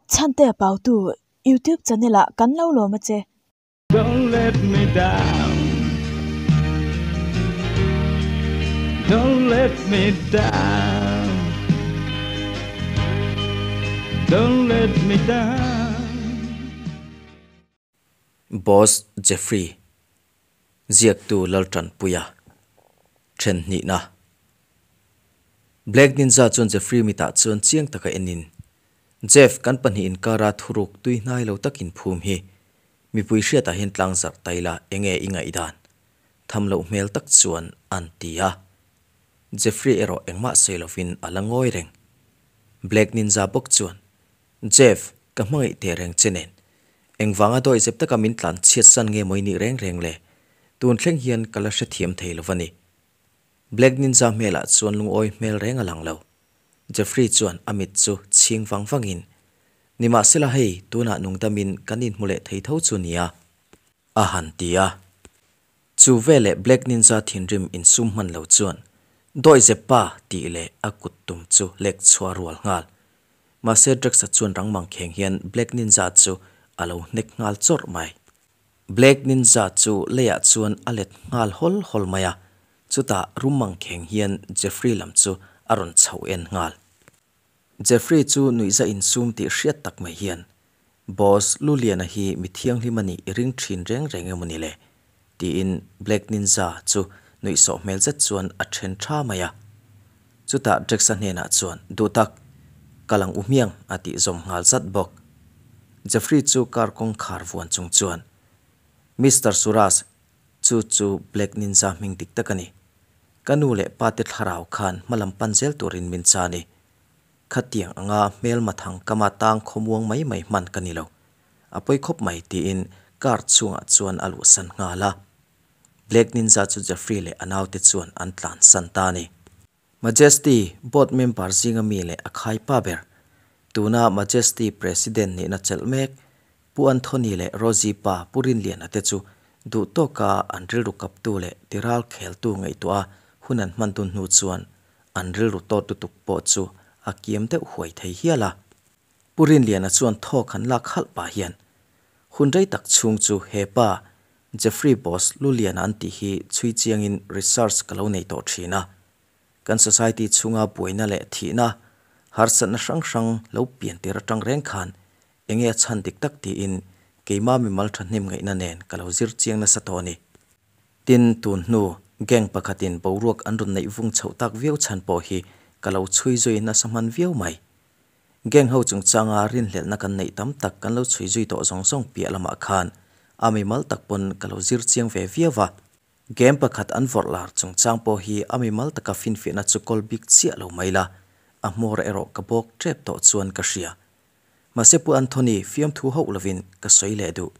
Chhantea Pautu YouTube channel ah kan lo lawm a che. Don't let me down Don't let me down Don't let me down. Boss Jeffrey Ziaktu Laltanpuia Then hnihna Black Ninja chuan Jeffrey mitah chuan chiang taka enin Jeff kan pahnih inkara thuruk tui hnai lo takin phum hi mipui hriatah hian tlang zarh ta ila enge i ngaihdan tham loh hmel tak chuan an ti a. Jeffrey erawh engmah sawi lovin a la ngawi reng. Black Ninja bawk chuan Jeff, ka hmangaih teh reng che nen. Engvanga dawi zep taka min tlan chhiat san nge maw i nih reng reng le? Tun thleng hian ka la hrethiam thei lo va ni. Black Ninja hmelah chuan lungawi hmel reng a lang lo. Jeffrey chuan a mit chu chhing vang vangin, Nimahsela hei, tunah nungdamin kan inhmu leh thei tho chu nia. A han ti a. Chu veleh Black Ninja thinrim insum hman lo chuan, Dawi zep pa! tih leh a kut tum chu lek chhuah rual nghal. Mahse Drax-a chuan rang mang kheng hian Black Ninja chu a lo hnek nghal chawrh mai. Black Ninja chu leiah chuan a let nghal hawl hawl mai a, chutah rum mang kheng hian Jeffrey lam chu a rawn chhoh en nghal. Jeffrey chu nuihza insum tih hriat tak mai hian, Boss, Luliana hi mi thianghlim a nih i ring thin reng reng emaw ni le? tiin Black Ninja chu nuihsawh hmel zet chuan a then tha mai a. Chutah Drax-a hnenah chuan, Duh tak, kal ang u hmiang a tih zawm nghal zat bawk. Jeffrey chu car kawngkhar vuan chung chuan, Mister Suraj, chu chu Black Ninja hming dik tak a ni. Ka nu leh pa te thlarau khan hmalam pan zel turin min cha a ni. Khatiang anga hmelma thang kama tang khawmuang mai mai hman ka ni lo. A pawi khawp mai tiin car chhungah chuan a luhsan nghal a. Black Ninja chu Jeffrey leh a naute chuan an tlansan ta a ni. Majesty board member zinga mi leh a khaipa ber, tuna Majesty President nihna chelh mek Pu Anthony leh Rosie pa Pu Rinliana te chu duh tawka an rilru kaptu leh tiral kheltu ngaihtuah a hun an hman dun hnu chuan an rilru tawt lutuk pawh chu a kiam deuh huai thei hial a. Pu Rinliana chuan thawk han lak halh pah hian hun rei tak chhung chu he pa Jeffrey Boss Luliana an tih hi chhui chiangin research ka lo nei tawh thin a. Kan society chhunga buaina leh thihna, harsatna hrang hrang lo pian tir atang reng khan Enge a chhan dik tak tiin keima mimal thahnem ngaihna nen ka lo zir chiang nasa tawh a ni. Tin, tun hnu gang pakhatin boruak an rawn neih vung chhoh tak viau chhan pawh hi ka lo chhui zui nasa hman viau mai. Gang ho chungchanga rinhlelhna kan neih tam tak kan lo chhui zui tawh zawng zawng piah lamah khan a mimal tak pawn ka lo zir chiang ve viau a. Game pakhat an vawrh lar chungchang pawh hi a mimal taka finfiahna chu kawl bik chiah lo mai la, a hmawr erawh ka bawk tep tawh chuan ka hria. Mahse Pu Anthony fiamthu hauh lovin ka sawi leh duh.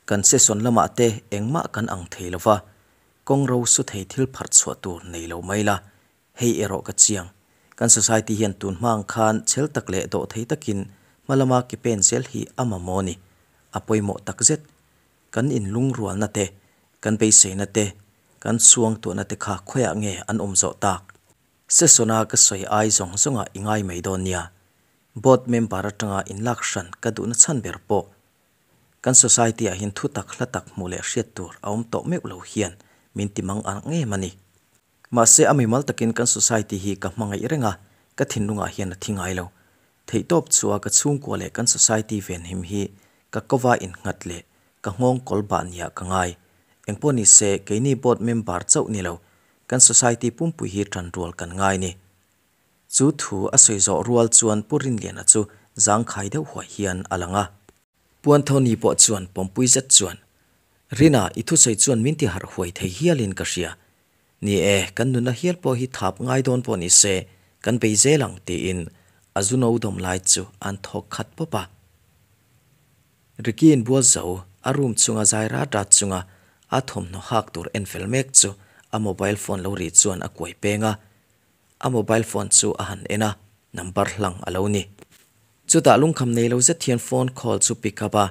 Kan session lamah te engmah kan ang thei lova, kawng ro su thei thil pharh chhuah tur nei lo mai la, hei erawh ka chiang. Kan society hian tun hma ang khan chhel tak leh dawh thei takin hma lama ke pen zel hi a mamawh a ni. A pawimawh takzet. Kan inlungrualna te, kan beiseina te, kan suangtuahna te kha khawiah nge an awm zawh tak? Session-a ka sawi ai zawng zawngah i ngai mai dawn nia. Board member atanga inlak hran ka duhna chhan ber pawh kan society-ah hian thu tak hla tak hmuh leh hriat tur a awm tawh meuh lo hian min ti mang ang em a ni. Mahse a mimal takin kan society hi ka hmangaih reng a, ka thinlungah hian a thi ngai lo. Theihtawp chua ka chhungkua leh kan society venhim hi ka kova innghat leh ka nghawng kawl bah nia ka ngai. Engpawh ni se keini board member chauh ni lo, kan society pumpui hi tanrual kan ngai ni. Chu thu a sawi zawh rual chuan Pu Rinliana chu zangkhai deuh huai hian a lang a. Pu Anthony pawh chuan pawmpui zet chuan, Rina, i thusawi chuan min ti harh huai thei hialin ka hria. Ni e, kan nunna hial pawh hi thap ngai dawn pawh ni se, kan bei zel ang, tiin a zu no dawm lai chu an thawk khat pawp a. Ricky-in bual zo, a room chunga zai rat rat chunga a thawmhnaw hak tur en fel mek chu a mobile phone lo ri chuan a kuai peng a. A mobile phone chu a han en a, number hlang a lo ni. Chutah lungkham nei lo zet hian phone call chu pick up a,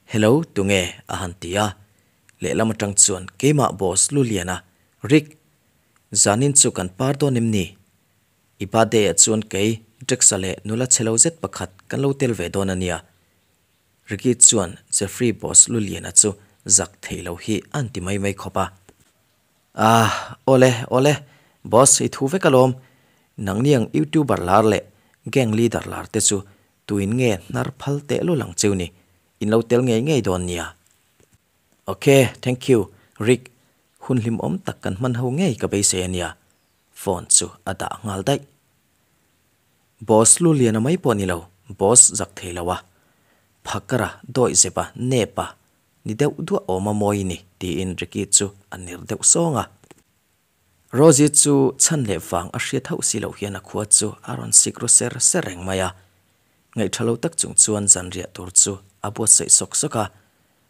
Hello, tunge? a han ti a. Lehlam atang chuan keimah boss Luliana, Rick, zanin chu kan par dawn em ni? I birthday ah chuan kei Jax-a leh nula chhe lo zet pakhat kan lo tel ve dawn a nia. Ricky chuan Jeffrey boss Luliana chu zak thei lo hi a'n ti mai mai khawp a. Ah, awle, awle, boss i thu vek alawm. Nangni ang YouTuber lar leh gang leader lar te chu tuin nge hnar phal teh lul ang cheu ni, in lo tel ngei ngei dawn nia. Ok, thank you, Rick, hun hlimawm tak kan hman ho ngei ka beisei a nia. Phone chu a dah nghal daih. Boss lu lian a mai pawh ni lo, boss zak thei lo a. Phakar a, dawih zep a, nep a, ni deuh duah awm a mawi ni, tiin Ricky chu a ner deuh sawng a. Rosie chu chhan leh vang a hriat hauh si loh hian a khua chu a rawn sik ru ser ser reng mai a. Ngaihṭha lo tak chung chuan zanriah tur chu a buatsaih sawk sawk a.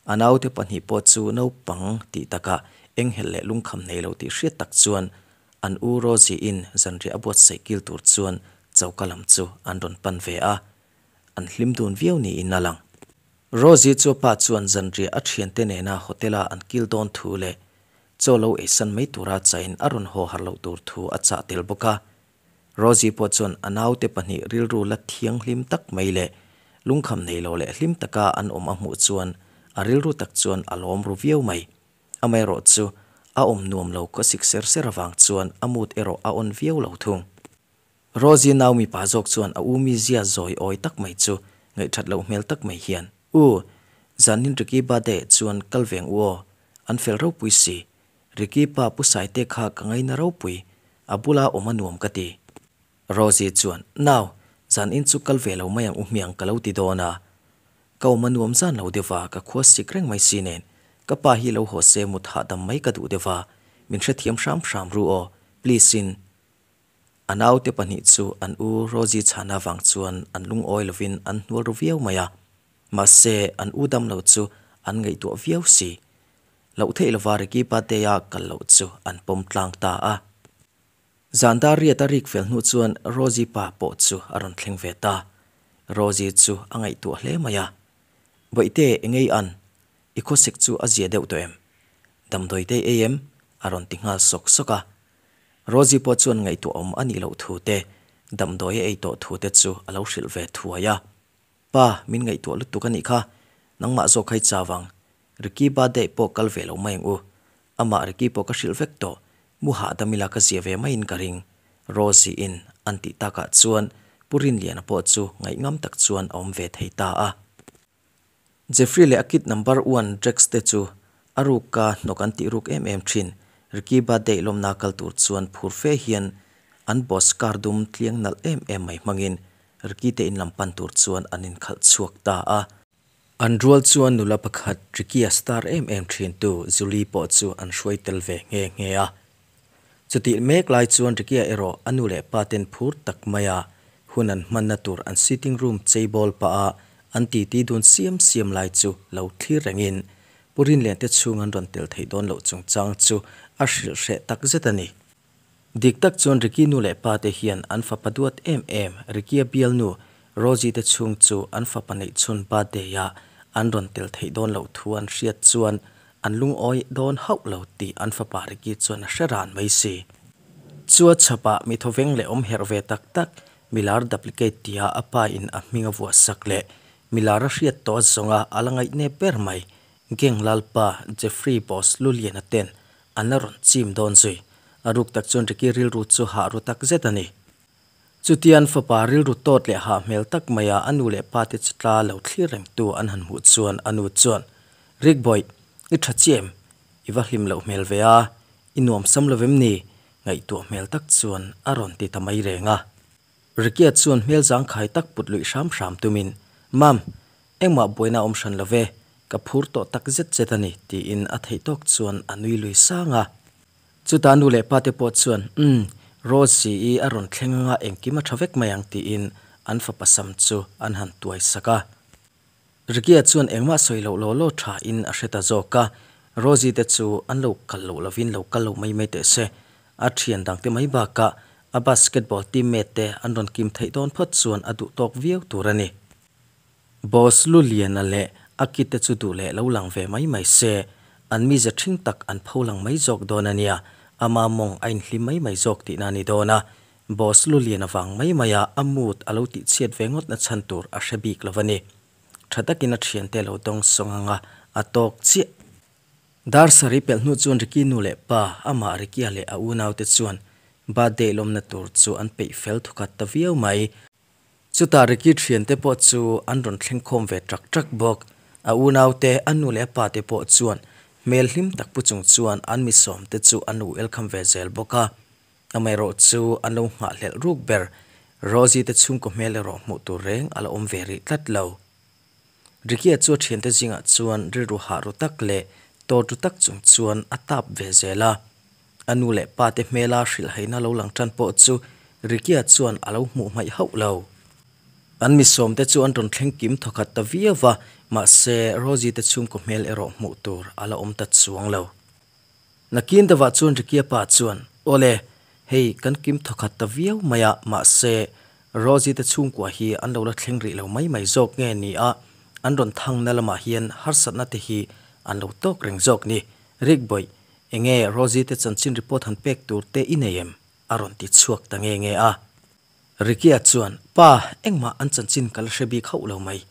A naute pahnih pawh chu naupang tih takah enghelh leh lungkham nei lo tih hriat tak chuan an u Rosie-in zanriah a buatsaih kil tur chuan choka lam chu an rawn pan ve a, an hlim dun viau niin a lang. Rosie chu a pa chuan zanriah a thiante nena hotel-a an kil dawn thu leh chaw lo eisan mai tura chain a rawn haw har loh tur thu a chah tel bawk a. Rosie pawh chuan a naute pahnih rilru la thianghlim tak mai leh lungkham nei lo leh hlim taka an awm a hmuh chuan a rilru tak chuan a lawm ru viau mai. Amaherawh chu a awm nuam lo khaw sik ser ser avang chuan a mood erawh a on viau lo thung. Rosie nau mipa zawk chuan a u mizia zawi awi tak mai chu ngaihthat loh hmel tak mai hian, U, zanin Ricky birthday chuan kal veng u aw, an fel ropui si. Ricky pa Pu Saite kha ka ngaina ropui, a bula awm a nuam ka ti. Rosie chuan, Nau, zanin chu kal ve lo mai ang u hmiang ka lo ti dawn a. Ka awm a nuam zan lo deuh a, ka khua sik reng mai si nen, ka pa hi lo haw se mut hahdam mai ka duh deuh a, min hrethiam hram hram ru aw, please in. A naute pahnih chu an u Rosie chhana vang chuan an lungawi lovin an hnual ru viau mai a, mahse an u dam lo chu an ngaihtuah viau si. Loh theih lova Ricky birthday-a kal loh chu an pawm tlang ta a. Zan dar riat a rik fel hnu chuan Rosie pa pawh chu a rawn thleng ve ta. Rosie chu a ngaihtuah hle mai a. Bawihte, engei an? I khawsik chu a zia deuh tawh em? Damdawi te ei em? a rawn ti nghal sawk sawk a. Rosie pawh chuan ngaihtuah awm a nih loh thu te, damdawi a ei tawh thu te chu a lo hrilh ve thuai a. Pa, min ngaihtuah lutuk a nih kha. Nangmah zawk hai chau ang. Ricky birthday pawh kal ve lo mai ang u. Amah Ricky pawh ka hrilh vek tawh. Mu hahdam ila ka zia ve maiin ka ring. Rosie-in an tih takah chuan Pu Rinliana pawh chu ngaihngam tak chuan a awm ve thei ta a. Jeffrey leh a kid number one Drax te chu a ruka hnawk an tih ruk em em thin. Ricky birthday lawmna kal tur chuan phur fe hian an boss car dum tliang nalh em em mai hmangin Ricky te in lam pan tur chuan an inkhalh chhuak ta a. An rual chuan nula pakhat Ricky-a star em em thintu Julie pawh chu an hruai tel ve nghe nghe a. Chutih mek lai chuan Ricky-a erawh a nu leh pa ten phur tak maia hun an hmanna tur an sitting room cheibawl pah a an titi dun siam siam lai chu lo thlir rengin Pu Rinlian te chhung an rawn tel theih dawn loh chungchang chu a hrilh hreh tak zet a ni. Dik tak chuan Ricky nu leh pa te hian an fapa duat em em Ricky-a bialnu Rosie te chhung chu an fapa neih chhun birthday ah an rawn tel theih dawn loh thu an hriat chuan an lungawi dawn hauh lo tih an fapa Ricky chuan a hre ran mai si. Chua chhapah mi thawveng leh awm herh ve tak tak milar duplicate tia a pa in a hming a vuah sak leh milar a hriat tawh a zawnga a la ngaihnep ber mai Gang lalpa Jeffrey Boss Luliana ten An la rawn chim dawn zui. A ruk tak chuan Ricky rilru chu hah ru tak zet a ni. Chutian fapa rilru tawt leh hah hmel tak maia a nu leh pa te chu tla lo thlir rengtu an han hmuh chuan a nu chuan, Rick Boy, i tha chiah em? I va hlim loh hmel ve a, i nuam sam lo vem ni? Ngaihtuah hmel tak chuan a rawn ti ta mai reng a. Ricky-a chuan hmel zangkhai tak put luih hram hram tumin, Mam, engmah buaina a awm hran lo ve, ka phur tawh tak zet zet a ni, tiin a theih tawk chuan a nui lui sang a. Chutah nu leh pate pawh chuan, Umm, Rosie-i a rawn thleng anga engkim a tha vek mai ang, tiin an fapa sam chu an han tuai sak a. Ricky-a chuan engmah sawi loh law law tha in a hre ta zawk a, Rosie te chu an lo kal loh lovin lo kal lo mai mai teh se. A thian dangte mai bakah a basketball teammate te an rawn kim theih dawn phawt chuan a duh tawk viau tur a ni. Boss Luliana leh a kid te chu duh leh lo lang ve mai mai se, an mize thing tak an pho lang mai zawk dawn a nia, ama mawng a inhlim mai mai zawk tihna a ni dawn a. Boss Lulian avang mai maia a mood a lo tihchhiat ve ngawt na chhan tur a hre bik lo a ni. Tha takin a thiante lo dawng sawng anga a tawk chiah. Dar sarih pelh hnu chuan Ricky nu leh pa, amah Ricky-a leh a unaute chuan birthday lawmna tur chu an peih fel thukhat ta viau mai. Chutah Ricky thiante pawh chu an rawn thleng khawm ve ṭak ṭak bawk. A unaute, a nu leh a pate pawh chuan hmel hlim tak pu chung chuan an mi sawmte chu an lo welcome ve zel bawk a. Amaherawhchu an lo nghahhlelh ruk ber Rosie te chhungkaw hmel erawh hmuh tur reng a la awm ve rih tlat lo. Ricky-a chu a thiante zingah chuan rilru hah ru tak leh tawt ru tak chung chuan a tap ve zel a. A nu leh pa te hmela hrilhhaina lo lang tan pawh chu Ricky-a chuan a lo hmuh hmaih hauh lo. An mi sawmte chu an rawn thleng kim thawkhat ta viau va, mahse Rosie te chhungkaw hmel erawh hmuh tur a la awm ta chuang lo. Nakin deuhah chuan Ricky-a pa chuan, Awle, hei kan kim thawkhat ta viau mai a, mahse Rosie te chhungkua hi an lo la thleng rih lo mai mai zawk nge ni a, an rawn thangna lamah hian harsatna te hi an lo tawk reng zawk ni. Rick Bawih, enge Rosie te chanchin report han pek tur te i nei em? a rawn ti chhuak ta nge nge a. Ricky-a chuan, Pa, engmah an chanchin ka la hre bik hauh lo mai.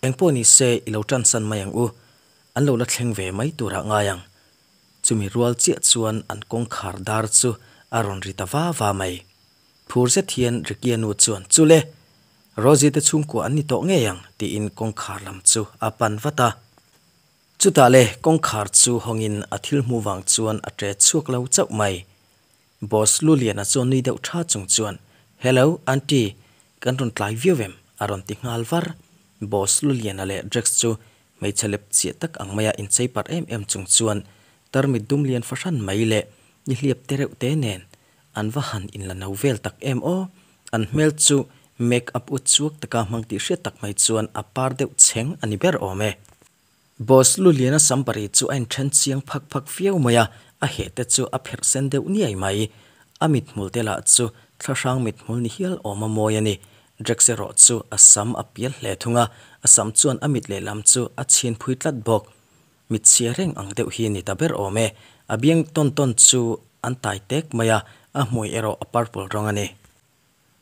Engpawh ni se i lo tansan mai ang u. An lo la thleng ve mai turah ngai ang. Chumi rual chiah chuan an kawngkhar dar chu a rawn ri ta va va mai. Phur zet hian Ricky-a nu chuan, Chule! Rosie te chhungkua an ni tawh ngei ang, tiin kawngkhar lam chu a pan vat a. Chutah le, kawngkhar chu hawngin a thil hmuh vang chuan a ṭe chhuak lo chauh mai. Boss Luliana chuan nui deuh tha chung chuan, Hello, Aunty, kan rawn tlai viau em? a rawn ti nghal var. Boss Luliana leh Drax chu hmeichhe lep chiah tak ang maia inchei parh em em chung chuan tarmit dum lian fahran mai leh nihliap te reuh te nen an va han inla no vel tak em aw! An hmel chu make up ut chhuak taka hmang tih hriat tak mai chuan a par deuh chheng a ni ber awm e. Boss Luliana Sambari chu a inthen chiang phak phak viau mai a, a heh te chu a pherh sen deuh niai mai. A mithmul te lah chu thlahrang mithmul ni hial awm a mawi a ni. Drax erawh chu a sam a pial hle thung a, a sam chuan a mit lehlam chu a chhin phui tlat bawk. Mit chhia reng ang deuh hi ni ta ber awm e. A biang tawn tawn chu an tai tek mai a, a hmui erawh a purple rawng a ni.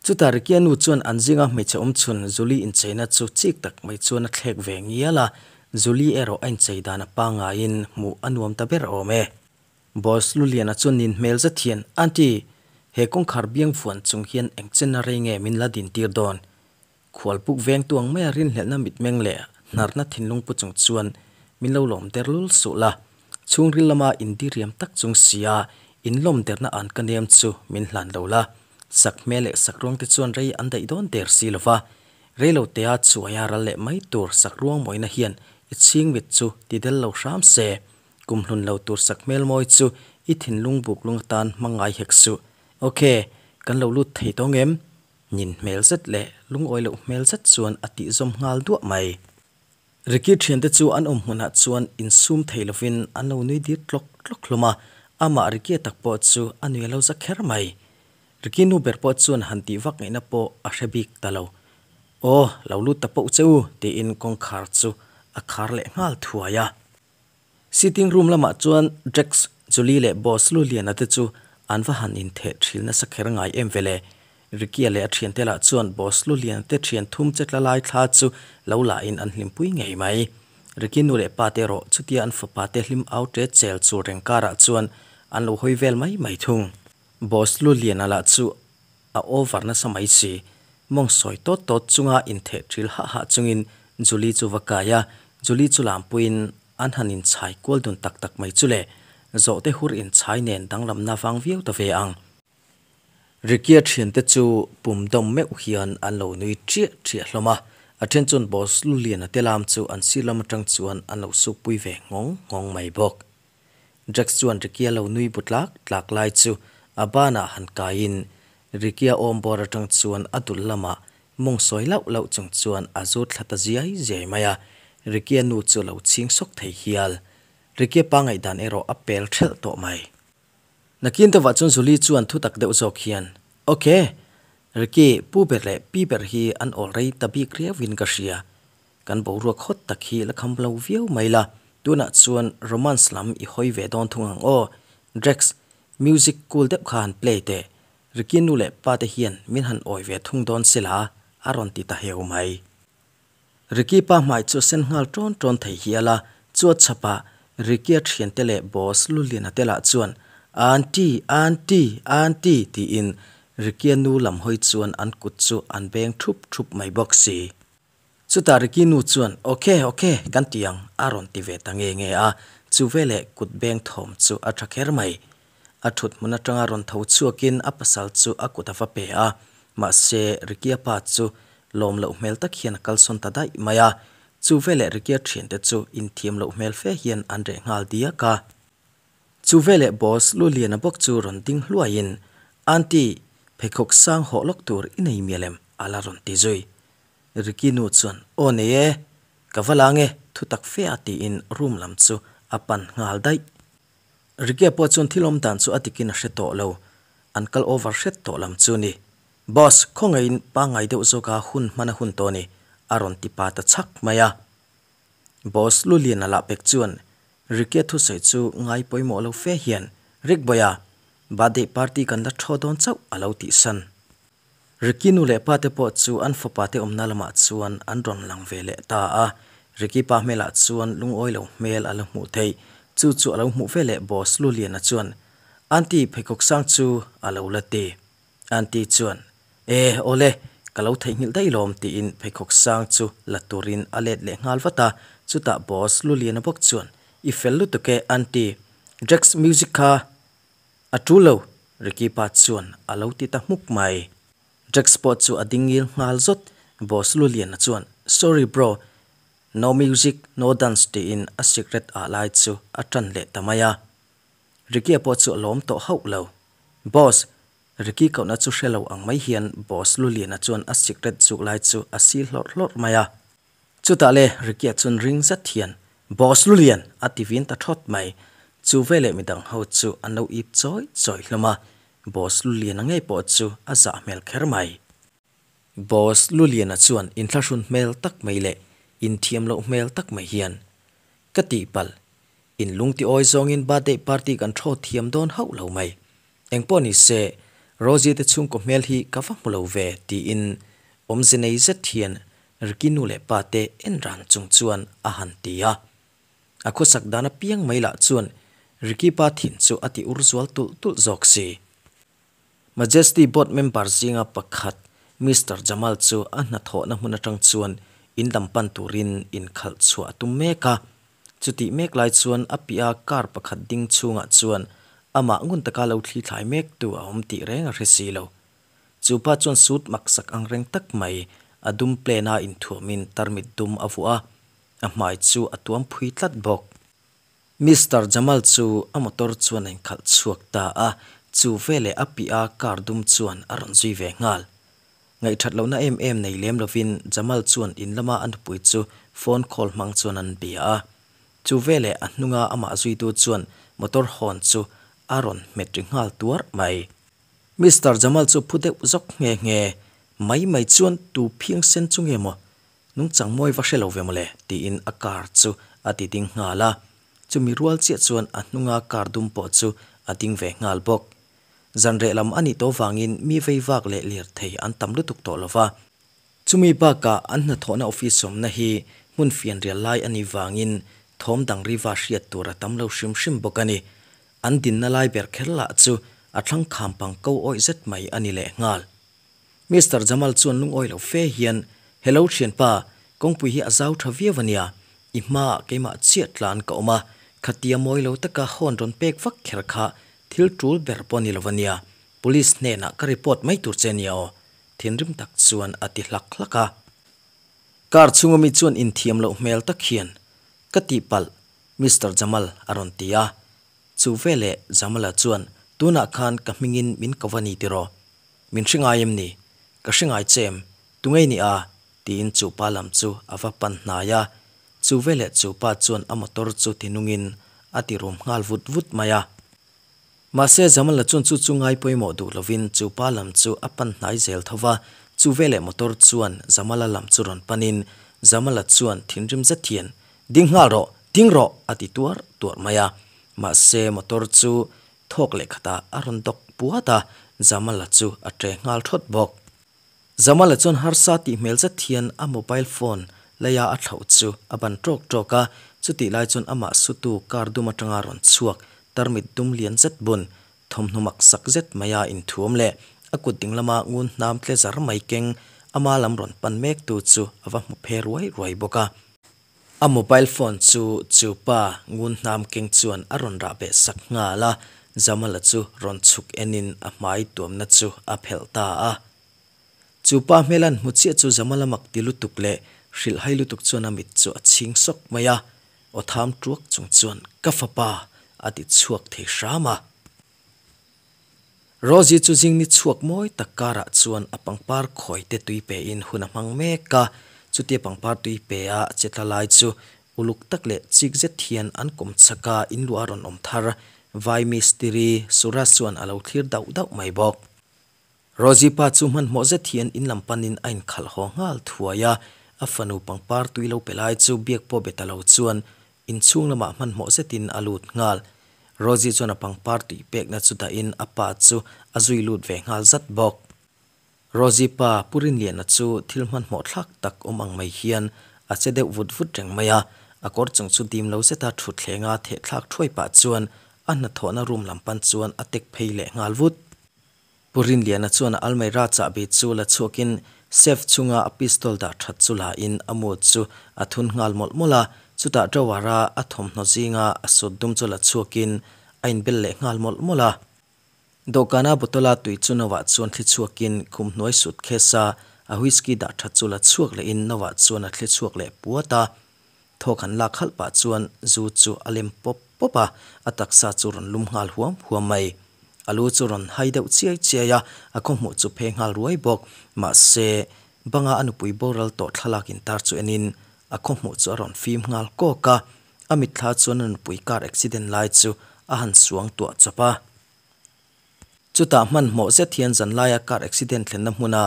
Chutah Ricky-a nu chuan an zinga hmeichhe awm chhun Julie incheina chu chik tak mai chuan a thlek ve ngial a, Julie erawh a inchei dan a pangaiin hmuh a nuam ta ber awm e. Boss Luliana chuan nin hmel zet hian, Aunty, he kawngkhar biang vuan chung hian eng chen a rei nge min la din tir dawn? Khual puk veng tuang maia rinhlelhna mitmeng leh hnarna thinlung pu chung chuan min lo lawm der lul suh la. Chhungril lama indiriam tak chung sia inlawm derna an ka nem chu min hlan lo la. Sak hmel leh sak ruang te chuan rei an daih dawn der si lova. Rei lo tea chuaia ral leh mai tur sak ruang mawina hian i chhingmit chu ti del lo hram se. Kum hlun lo tur sak hmel mawi chu i thinlung buk lung atan hmang ngai hek suh. Ok, kan lo lut thei tawng em? Nin hmel zet leh lungawi loh hmel zet chuan a tih zawm nghal duah mai. Ricky thiante chu an awm hmunah chuan insum thei lovin an lo nui dir tlawk tlawk hlawm a, amah Ricky-a tak pawh chu a nui a lo za kher mai. Ricky nu ber pawh chuan han tih vak ngaihna pawh a hre bik ta lo. Aw, lo lut ta poh che u, tiin kawngkhar chu a khar leh nghal thuai a. Sitting room lamah chuan Drax, Julie leh Boss Luliana te chu an va han intheh thil nasa kher ngai em vele. Ricky-a leh a thiante lah chuan Boss Luliana te thian thum che tla lai thla chu lo la in an hlimpui ngei mai. Ricky nu leh pa te erawh chutia an fapa te hlim au ṭe chel chur reng karah chuan an lo hawi vel mai mai thung. Boss Luliana lah chu a over nasa mai si. Mawng sawi tawt tawt chunga intheh thil hah hah chungin Julie chu va kai a, Julie chu lampuiin An han inchhai kual dun tak tak mai chu le, zawhte hur inchhai nen danglamna vang viau ta ve ang. Ricky-a thiante chu pum dawm meuh hian an lo nui ṭiah ṭiah hlawm a, a then chuan Boss Luliana te lam chu an sir lam aṭang chuan an lo sukpui ve nghawng nghawng mai bawk. Jax chuan Ricky-a lo nui bu tlak tlak lai chu a banah han kaiin Ricky-a awm bawr aṭang chuan a dul lamah Mawng sawi lauh lauh chung chuan a zut thla ta ziai ziai mai a, Ricky-a nu chu lo chhing sawk thei hial. Ricky-a pa ngaihdan erawh a pel thelh tawh mai. Nakin deuhah chuan Julie chuan thutak deuh zawk hian, Ok, Ricky, pu ber leh pi ber hi an awl rei ta bik riauin ka hria. Kan boruak hawt tak hi la kham lo viau mai la, tunah chuan romance lam i hawi ve dawn thung ang aw. Drax, music cool deuh kha han play teh. Ricky nu leh pa te hian min han awi ve thung dawn sela a rawn ti ta heu mai. Ricky pa hmai chu a sen nghal ṭawn ṭawn thei hial a, chu a chhapah Ricky-a ṭhiante leh boss Luliana te lah chuan Aunty, Aunty, Aunty tiin Ricky-a nu lam hawi chuan an kut chu an beng ṭhup ṭhup mai bawk si. Chutah Ricky nu chuan Ok, ok, kan ti ang a rawn ti ve ta nge nge a, chu veleh kut beng thawm chu a ṭha kher mai. A ṭhut hmun aṭanga rawn tho chhuakin a pasal chu a kut a va pe a, mahse Ricky-a pa chu lawm loh hmel tak hian a kalsawn ta daih mai a, chu veleh Ricky-a ṭhiante chu inthiam loh hmel fe hian an reh nghal diak a. Chu veleh boss Luliana bawk chu rawn ding hluaiin, Aunty, pheikhawk sang hawh lawk tur i nei mial em? a la rawn ti zui. Ricky nu chuan, Aw nei e, ka va la ange, thutak fe a tiin room lam chu a pan nghal daih. Ricky-a pawh chuan thil awm dan chu a dikin a hre tawh lo, an kal over hret tawh lam chu ni. Boss, khawngaihin pangngai deuh zawka hun hman a hun tawh ni, a rawn ti pa ta chhak mai a. Boss Luliana lah pek chuan Ricky-a thusawi chu ngai pawimawh lo fe hian, Rick Boy-a, birthday party kan la thaw dawn chauh a lo tihsan. Ricky nu leh pa te pawh chu an fapa te awmna lamah chuan an rawn lang ve leh ta a. Ricky pa hmelah chuan lungawi lo hmel a la hmuh theih. Chu chu a lo hmuh ve leh Boss Luliana chuan, Aunty, pheikhawk sang chu a lo la ti. Aunty chuan, E, awle, ka lo theihnghilh daih lawm tiin pheikhawk sang chu la turin a let leh nghal vat a. Chutah Boss Luliana bawk chuan, I fel lutuk e Aunty, Drax music kha A ṭul lo, Ricky pa chuan a lo ti ta hmuk mai. Jax pawh chu a ding ngil nghal zawt, Boss Luliana chuan, Sorry bro, no music, no dance tiin a cigarette ah lai chu a ṭan leh ta mai a. Ricky-a pawh chu a lawm tawh hauh lo. Boss, Ricky kohna chu hre lo ang mai hian Boss Luliana chuan a cigarette zuk lai chu a sil hlawrh hlawrh mai a. Chutah le Ricky-a chuan ring zet hian, Boss Lulian! a ti vin ta thawt mai. Chu veleh midang ho chu an lo ip chawi chawi hlawm a, Boss Luliana ngei pawh chu a zah hmel kher mai. Boss Luliana chuan inthlahrun hmel tak mai leh inthiam loh hmel tak mai hian, Ka tihpalh, in lungtiawi zawngin birthday party kan thaw thiam dawn hauh lo mai. Engpawh ni se, Rosie te chhungkaw hmel hi ka va hmu lo ve, tiin awmze nei zet hian Ricky nu leh pa te en ran chung chuan a han ti a. A khawsak dan apiang mai lah chuan Ricky pa thin chu a ti ur zual tulh tulh zawk si. Majesty board member zinga pakhat Mister Jamal chu a hnathawhna hmun atang chuan in lam pan turin inkhalh chhuah a tum mek a. Chutih mek lai chuan a piah car pakhat ding chhungah chuan amah ngun taka lo thli thlai mektu a awm tih reng a hre si lo. Chu pa chuan suit maksak ang reng tak mai a dum plane a inthuamin tarmit dum a vuah a, a hmai chu a tuam phui tlat bawk. Mister Jamal chu a motor chuan a inkhalh chhuak ta a, chu veleh a piah car dum chuan a rawn zui ve nghal. Ngaihthat lohna em em nei lem lovin Jamal chuan in lama a nupui chu phone call hmang chuan an bia a. Chu veleh a hnunga amah zuitu chuan motor horn chu a rawn hmet ri nghal tuar mai. Mister Jamal chu phu deuh zawk nghe nghe mai mai chuan tu phiang sen chu nge maw nungchang mawi va hre lo ve mawle tiin a car chu a ti ding nghal a. Chumi rual chiah chuan a hnunga car dum pawh chu a ding ve nghal bawk. Zan reh lam a nih tawh vangin mi vei vak leh lirthei an tam lutuk tawh lo va. Chumi bakah an hnathawhna office awmna hi hmun fianrial lai a nih vangin thawm dang riva hriat tur a tam lo hrim hrim bawk a ni. An dinna lai ber kher lah chu a thlang kham pang ko awih zet mai a ni lehnghal. Mister Jamal chuan lungawi lo fe hian, Hello thianpa, kawngpui hi a zau tha viau a nia, i hmaah keimah chiah tlan ka awm a, khatia mawi lo taka hawn rawn pek vak kher kha thil tul ber pawh ni lo a nia, police hnenah ka report mai tur che nia aw, thinrim tak chuan a ti hlak hlak a. Car chhunga mi chuan inthiam loh hmel tak hian, Ka tihpalh, Mister Jamal a rawn ti a. Chu veleh Jamal-a chuan, Tunah khan ka hmingin min ko va ni tiraw? Min hre ngai em ni? Ka hre ngai che em? Tungei ni a? tiin chu pa lam chu a va pan hnai a. Chu veleh chu pa chuan a motor chu tinungin a ti rum nghal vut vut mai a. Mahse Jamal-a chuan chu chu ngai pawimawh duh lovin chu pa lam chu a pan hnai zel tho va. Chu veleh motor chuan Jamal-a lam chu rawn panin Jamal-a chuan thinrim zet hian, Ding nghal rawh! Ding rawh! a ti tuar tuar mai a. Mahse motor chu Thawk leh khatah a rawn dawk puat a, Jamal-a chu a ṭe nghal ṭhawt bawk. Jamal-a chuan harsa tih hmel zet hian a mobile phone leia a thlauh chu a ban ṭawk ṭawk a, chutih lai chuan amah sutu car dum aṭanga rawn chhuak tarmit dum lian zet bun thawmhnaw mak sak zet maia inthuam leh a kut ding lama ngun hnam tle zar mai keng ama lam rawn pan mek tu chu a va hmu phe ruai ruai bawk a. A mobile phone chu chu pa ngun hnam keng chuan a rawn rah beh sak nghal a, Jamal-a chu rawn chhuk enin a hmai tuamna chu a phelh ta a. Chu pa hmel an hmu chiah chu Jamal-a mak ti lutuk leh hrilhhai lutuk chuan a mit chu a chhing sawk mai a, aw tham tuak chung chuan, Ka fapa! a ti chhuak thei hram a. Rosie chu zing ni chhuak mawi tak karah chuan a pangpar khawi te tui pe in hun a hmang mek a, chutia pangpar tui pe a che tla lai chu uluk tak leh chik zet hian an kawm chak a, in luah a rawn awm thar Vai mistiri Suraj chuan a lo thlir dauh dauh mai bawk. Rosie pa chu hmanhmawh zet hian in lam panin a inkhalh haw nghal thuai a, a fanu pangpar tui lo pe lai chu biak pawh be ta lo chuan inchhung lamah hmanhmawh zetin a lut nghal. Rosie chuan a pangpar tui pekna chu dahin a pa chu a zui lut ve nghal zat bawk. Rosie pa Pu Rinliana chu thil hmanhmawh thlak tak awm ang mai hian a che deuh vut vut reng mai a, a kawr chung chu dim lo zeta thutthleng a thehthlak thuai pah chuan a hnathawhna room lam pan chuan a tek phei leh nghal vut. Pu Rinliana chuan a almaira chahbi chu la chhuakin safe chunga a pistol dah that chu la in a mu chu a thun nghal mawlh mawlh a, chutah drawer-a a thawmhnaw zinga a sut dum chu la chhuakin a inbel leh nghal mawlh mawlh a. Dawhkana bottle-a tui chu no-ah chuan thli chhuakin khum hnuai suitcase-a a whisky dah that chu la chhuak lehin no-ah chuan a thli chhuak leh puat a. Thawk han lak halh pah chuan zu chu a lem pawp pawp a, a taksa chu rawn lum nghal huam huam mai. A lu chu rawn hai deuh chiai chiai a, a khawhmuh chu phe nghal ruai bawk. Mahse, banga a nupui boral tawh thlalak intar chu enin a khawhmuh chu a rawn fim nghal kawk a, a mitthla chuan a nupui car accident lai chu a han suang tuah chawp a. Chutah hmanhmawh zet hian zanlaia car accident thlenna hmuna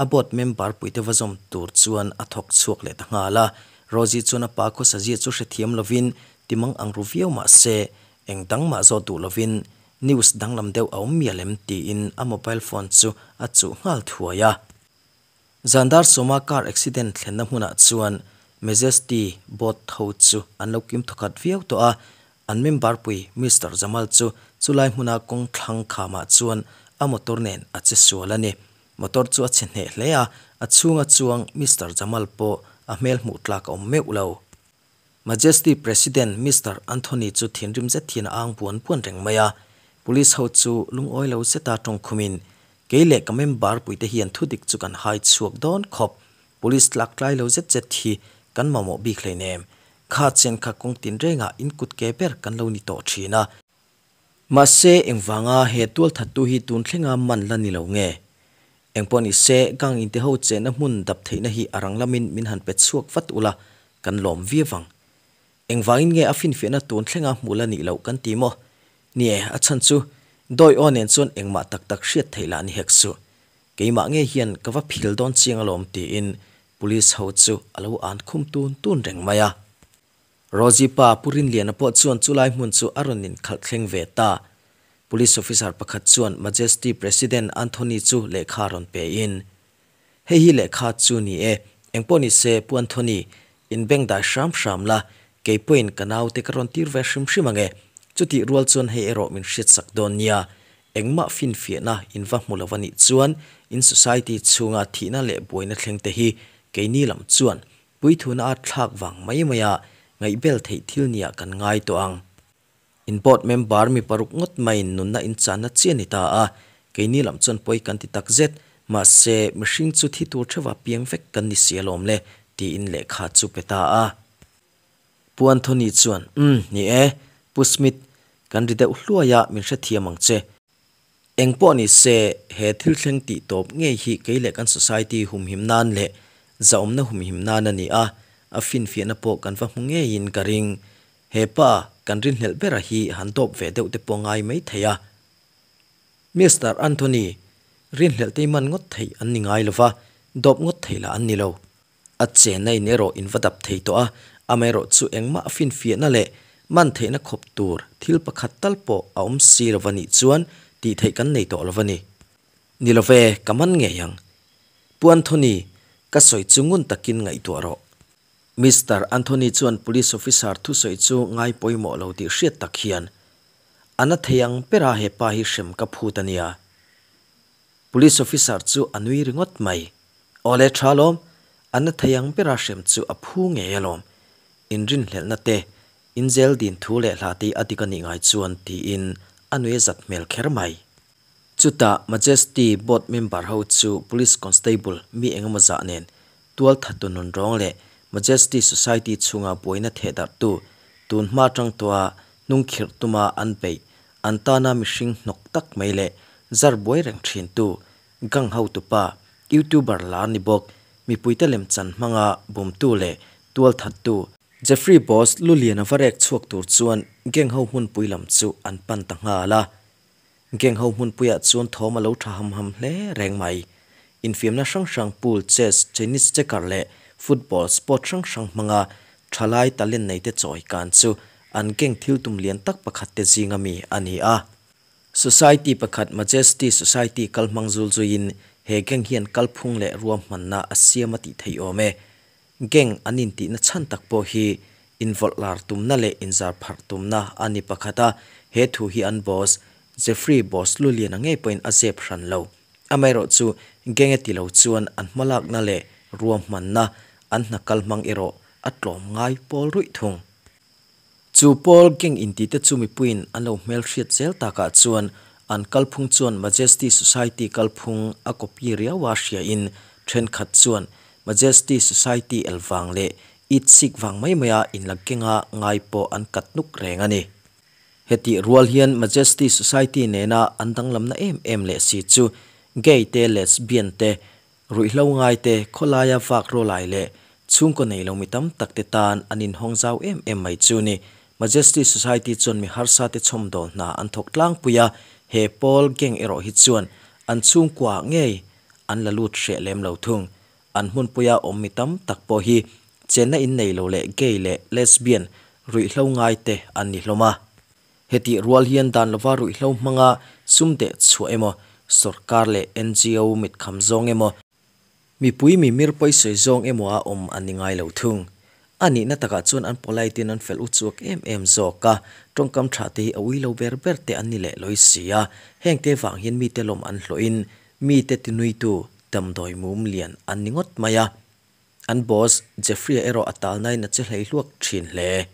a board member puite va zawm tur chuan a thawk chhuak leh ta nghal a. Rosie chuan a pa khawsazia chu hrethiam lovin timang ang ru viau mah se eng dang mah zawt duh lovin news danglam deuh a awm mial em tiin a mobile phone chu a chuh nghal thuai a. Zan dar sawma car accident thlenna hmunah chuan Majesty boat ho chu an lo kim thawkhat viau tawh a, An member pui Mister Jamal chu chulai hmuna kawng thlang khamah chuan a motor nen a che sual a ni. Motor chu a chhe hneh hle a, a chhunga chuang Mister Jamal pawh a hmel hmuh tlak a awm meuh lo. Majesty President Mister Anthony chu thinrim zet hian a ang buan buan reng mai a. Police ho chu lungawi lo zeta tawngkhumin, Kei leh ka member puite hian thudik chu kan hai chhuak dawn khawp. Police tlak tlai lo zet zet hi kan mamawh bik hleinem. Kha chen kha kawng tin rengah in kut ke ber kan lo ni tawh thin a. Mahse, engvanga he tualthattu hi tun thlenga man la ni lo nge? Engpawh ni se, gang inte ho chenna hmun dap theihna hi a rang lamin min han pe chhuak vat ula, kan lawm viau ang. Engvangin nge a finfiahna tun thlenga hmuh la nih loh kan ti maw? Ni e, a chhan chu dawi aw nen chuan engmah tak tak hriat theih lah ni hek suh. Keimah ngei hian ka va phil dawn chiang alawm tiin Police ho chu a lo an khum tun tun reng mai a. Rosie pa Pu Rinliana pawh chuan chulai hmun chu a rawn inkhalh thleng ve ta. Police officer pakhat chuan Majesty President Anthony chu lehkha rawn pe in, Hei hi lehkha chu ni e, engpawh ni se Pu Anthony, inbeng dai hram hram la, kei pawhin ka naute ka rawn tir ve hrim hrim ang e. Chutih rual chuan hei erawh min hriatsak dawn nia, Engmah finfiahna in va hmu lo a nih chuan in society chhunga thihna leh buaina thleng te hi keini lam chuan puithuna a thlak vang mai maia ngaihbel theih thil nia kan ngai tawh ang. In board member mi paruk ngawt maiin nunna in channa chi a ni ta a, keini lam chuan pawi kan ti tak zet, mahse mihring chu thi tur theuha piang vek kan ni si alawm le tiin lehkha chu pe ta a. Pu Anthony chuan, Umm, ni e, Pu Smith, kan ri deuh hluai a, min hrethiam ang che. Eng pawh ni se, he thil thleng tih tawp ngei hi kei leh kan society humhim nan leh zahawmna humhim nan a ni a, a finfiahna pawh kan va hmu ngeiin ka ring. He pa, kan rinhlelh bera hi han dawp ve deuh te pawh ngai mai thei a. Mister Anthony, rinhlelh te i man ngawt theih an ni ngai lova, dawp ngawt thei lah an ni lo. A chenna in erawh in va dap thei tawh a, amaherawh chu engmah finfiahna leh man theihna khawp tur thil pakhat tal pawh a awm si lo va nih chuan tih theih kan nei tawh lo va ni. Ni love, ka man ngei ang. Pu Anthony, ka sawi chu ngun takin ngaihtuah rawh. Mister Anthony chuan police officer thusawi chu ngai pawimawh lo tih hriat tak hian, A na thei ang bera hepa hi hrem ka phut a nia. Police officer chu a nui ringawt mai. Awle tha lawm, a na thei ang bera hrem chu a phu ngei alawm. Inrinhlelhna te, inzel din thu leh hla te a dik a nih ngai chuan tiin a nui a zat hmel kher mai. Chutah Majesty board member ho chu Police Constable mi engemaw zah nen tualthatu nunrawng leh Majesty Society chhunga buaina thehdarhtu tun hma atang tawha hnungkhirh tuma an beih an tana mihring hnawk tak mai leh zar buai reng thintu gang hotupa YouTuber lar ni bawk mipuite lemchan hmanga bumtu leh tualthattu Jeffrey Boss lulian a va rek chhuak tur chuan gang ho hmunpui lam chu an pan ta nghal a. Gang ho hmunpuiah chuan thawm a lo tha ham ham hle reng mai. Infiamna hrang hrang pool, chess, Chinese checker leh football sport hrang hrang hmanga thalai talent neite chawi kan chu an gang thil tum lian tak pakhat te zinga mi a ni a. Society pakhat Majesty Society kal hmang zul zuiin he gang hian kalphung leh ruahmanna a siam a tih theih awm e. Gang an intihna chhan tak pawh hi invawlh lar tumna leh inzar pharh tumna a ni pakhat a, he thu hi an boss Jeffrey Boss Luliana ngei pawhin a zep hran lo. Amaherawhchu gang e ti lo chuan an hmalakna leh ruahmanna an hna kal hmang erawh a tlawm ngai pawl ruih thung. Chu pawl gang intite chu mipuiin an lo hmelhriat zel takah chuan an kalphung chuan Majesty Society kalphung a copy riau a hriain thenkhat chuan Majesty Society el vang leh itsik vang mai maia inla genga ngai pawh an kat nuk reng a ni. Hetih rual hian Majesty Society nena an danglamna em em leh si chu gay te, lesbian te, Ruihhlo ngaite, khawlaia vak rawlai leh chhungkaw nei lo mi tam tak te tan an inhawng zau em em mai chu ni. Majesty Society chuan mi harsa te chhawmdawl hna an thawk tlangpui a, he pawl gang erawh hi chuan an chhungkua ngei an la lut hreh lem lo thung. An hmunpuia awm mi tam tak pawh hi chenna in nei lo leh gay leh lesbian ruihhlo ngaite an ni hlawm a. Hetih rual hian dan lova ruihhlo hmanga sum deh chhuah emaw, sorkar leh NGO mitkham zawng emaw, mipui mimir pawisawi zawng emaw a awm an ni ngai lo thung. A nihna takah chuan an polite in an fel uchuak em em zawk a, tawngkam tha te hi a ui lo ber ber te an ni leh lawi si a, hengte vang hian mite lawm an hlawhin mite tinuitu damdawi mum lian an ni ngawt mai a. An boss Jeffrey-a erawh a talnain a che hlei hluak thin hle.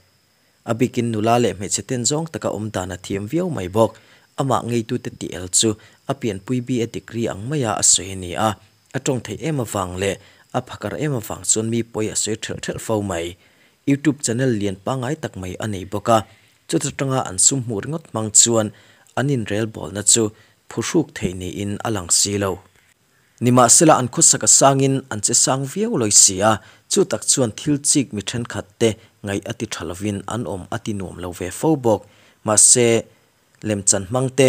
A bikin nula leh hmeichhe ten zawng taka awm dan a thiam viau mai bawk. Amah ngeitute tih el chu a pianpui BA degree ang maia a sawi a ni a. A tawng theih em avang leh a phakar em avang chuan mi pawi a sawi ṭhelh ṭhelh fo mai. YouTube channel lian pangngai tak mai a nei bawk a. Chuta tanga an sum hmuh ringawt hmang chuan an inrelbawlna chu phuhruk theih niin a lang si lo. Nimahsela an khawsak a sangin an che sang viau lawi si a, chu tak chuan thil chik mi thenkhat te ngaih a ti tha lovin an awm a ti nuam lo ve fo bawk. Mahse, lemchan hmang te,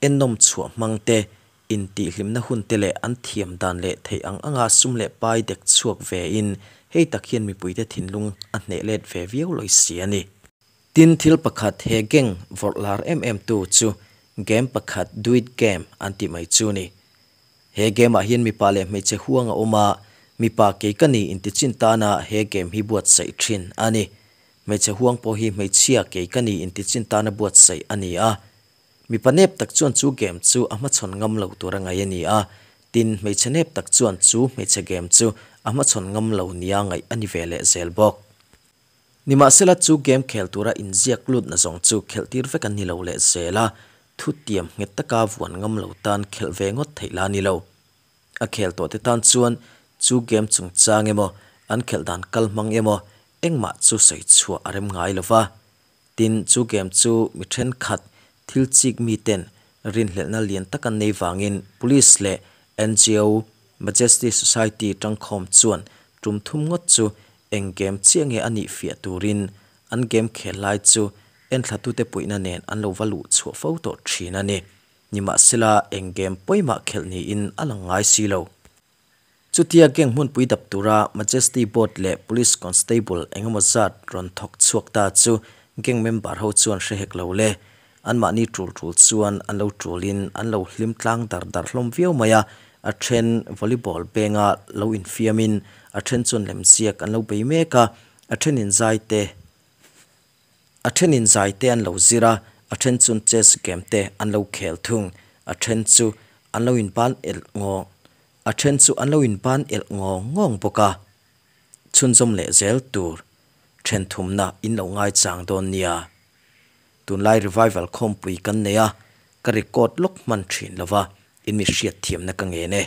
ennawm chhuah hmang te, intihhlimna hun te leh an thiam dan leh theih ang anga sum leh pai dek chhuak ve in hei tak hian mipuite thinlung a hneh let ve viau lawi si a ni. Tin, thil pakhat he gang vawrh lar em em tu chu game pakhat Duit Game an tih mai chu ni. He game ah hian mipa leh hmeichhe huang a awm a, mipa kei ka ni inti chin tana he game hi buatsaih thin a ni. Hmeichhe huang pawh hi hmeichhia kei ka ni inti chin tana buatsaih a ni a. Mipa nep tak chuan chu game chu a hmachhawn ngam lo tur a ngaih a ni a, tin hmeichhe nep tak chuan chu hmeichhe game chu a hmachhawn ngam lo nia ngaih a ni ve leh zel bawk. Nimahsela chu game khel tura inziak lutna zawng chu khelh tir vek an ni lo leh zel a, thutiam nghet taka vuan ngam lo tan khelh ve ngawt theih la ni lo. A khel tawhte tan chuan chu game chungchang emaw, an khelh dan kal hmang emaw engmah chu sawi chhuah a rem ngai lo va. Tin, chu game chu mi thenkhat thil chik miten rinhlelhna lian tak an nei vangin Police leh NGO Majesty Society tangkhawm chuan tum thum ngawt chu Eng game chiah nge a nih fiah turin an game khel lai chu enthlatute puihna nen an lo va luh chhuah fo tawh thin a ni. Nimahsela eng game pawimah khelh niin a lang ngai si lo. Chutia gang hmunpui dap tura Majesty Board leh Police Constable engemaw zat rawn thawk chhuak ta chu gang member ho chuan hre hek lo le. Anmahni tul tul chuan an lo tulin an lo hlim tlang dar dar hlawm viau mai a a then volleyball benga lo infiamin a then chuan lemziak an lo bei mek a a thenin zai te a thenin zai te an lo zir a a then chuan chess game te an lo khel thung a then chu an lo inban elh ngawng a then chu an lo inban elh ngawng ngawng bawk a chhunzawm leh zel tur then thumna in lo ngaichang dawn nia. Tunlai revival khawmpui kan nei a, ka record lawk hman thin lova, in mi hriat thiamna ka ngen e.